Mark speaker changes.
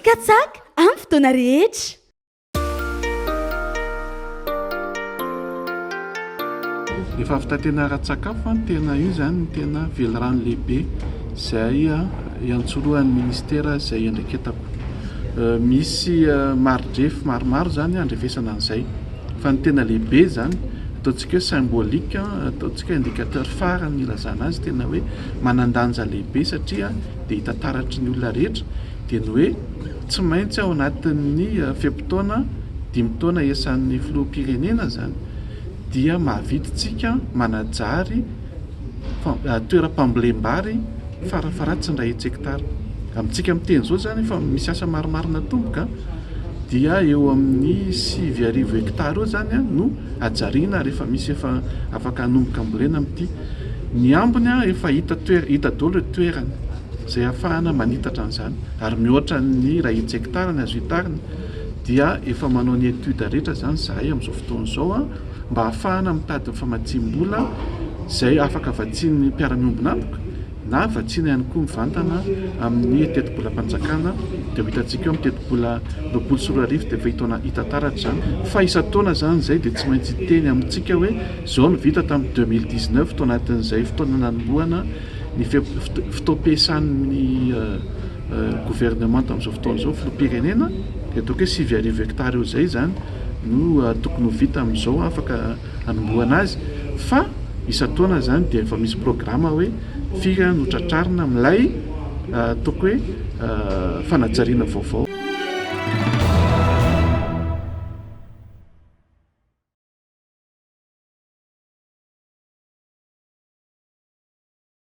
Speaker 1: Katsaka amin'ny fotoana rehetra.
Speaker 2: Ny fahavitantena ara-tsakafo, tena io izany no tena velirano lehibe izay iantsorohan'ny ministera izay iandraiketako. Misy mari-drefy maromaro izany andrefesana an'izay. Fa ny tena lehibe izany, ataontsika hoe symbolique, ataontsika hoe indicateur phare ny ilazana azy, tena hoe manan-danja lehibe satria dia hita taratry ny olona rehetra dia ny hoe tsy maintsy ao anatin'ny fe-potoana dimy taona iasan'ny filoham-pirenena izany dia mahavita isika manajary toeram-pambolem-bary farafaharatsiny iray hetsy hektara. Amintsika miteny izao izany efa misy asa maromaro natomboka dia eo amin'ny 9000 hektara eo izany no hajariana ary efa misy efa afaka hanomboka ambolena amin'ity. Ny ambiny efa hita toer- hita daholo ireo toerana izay ahafahana manitatra an'izany ary mihoatra ny iray hetsy hektara ny azo hitarina dia efa manao ny étude rehetra izany izahay amin'izao fotoana izao mba ahafahana mitady ny famatsiam-bola izay afaka vatsian'ny mpiara-miombon'antoka na vatsiana ihany koa mivantana amin'ny tetibolam-panjakana dia ho hitantsika eo amin'ny tetibola 2020 dia efa hitaona hita taratra izany fa isan-taona izany izay dia tsy maintsy hiteny amintsika hoe izao no vita tamin'ny 2019 tao anatin'izay fotoana nanombohana ny fotoam-piasan'ny governemanta amin'izao fotoana izao filoham-pirenena dia ataoko hoe 9000 hectares eo izay izany no tokony ho vita amin'izao afaka hanombohana azy fa isan-taona izany dia efa misy programa hoe firy no tratrarina amin'ilay ataoko hoe fanajariana vaovao.